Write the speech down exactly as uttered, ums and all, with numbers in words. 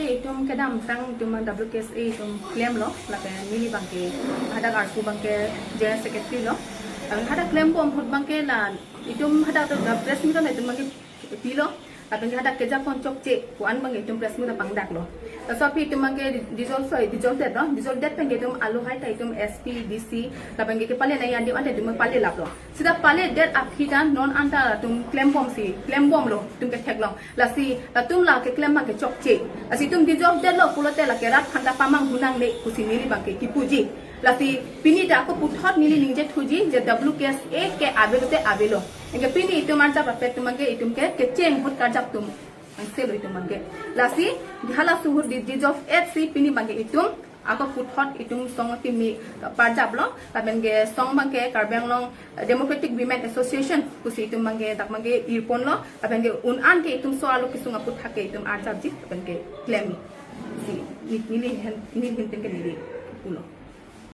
Itum kedamtang itum WKSA itum klemlo, lapen neli abangke hadak arpu abangke General Secretary lo. Lapen hadak klembom ahut abangke la itum hadak ta press meet an itum abangke pilo. Lapen hadak kejakong chokche pu-an abangke itum press meet ta pangdaklo. Laso aphi itum abangke dissolve, dissolve detlo, dissolve det pen itum alo hai ta itum SP, DC, lapen kepale nangji adim anta itum pale laplo. Seta pale det aphi ta non anta itum klembomsi, klembomlo, itum ketheklong. Lasi latum la keklem abangke chokche. Lasi itum dissolve detlo pulote lake rat aphan ta pamanghu nangne pusi neli abangke kipuji. Lasi pini ta ako puthot neli ningjethurji je WKSA ke avelo te avelo. Anke pini itum arjap apet atum abangke itum ke kecheng ahut karjap atum angselo itum abangke. Lasi halaso ahut di dissolve etsi pini abangke itum ako puthot itum song kimi parjaplo, lapen ke song abangke Karbi Anglong Democratic Women Association pusi itum abangke dak abangke irponlo, lapen ke un-an ke itum so-arlo kesung aputhak ke itum arjapji, lapen ke klemsi neli ahin, neli ahin pen ke neli pulo.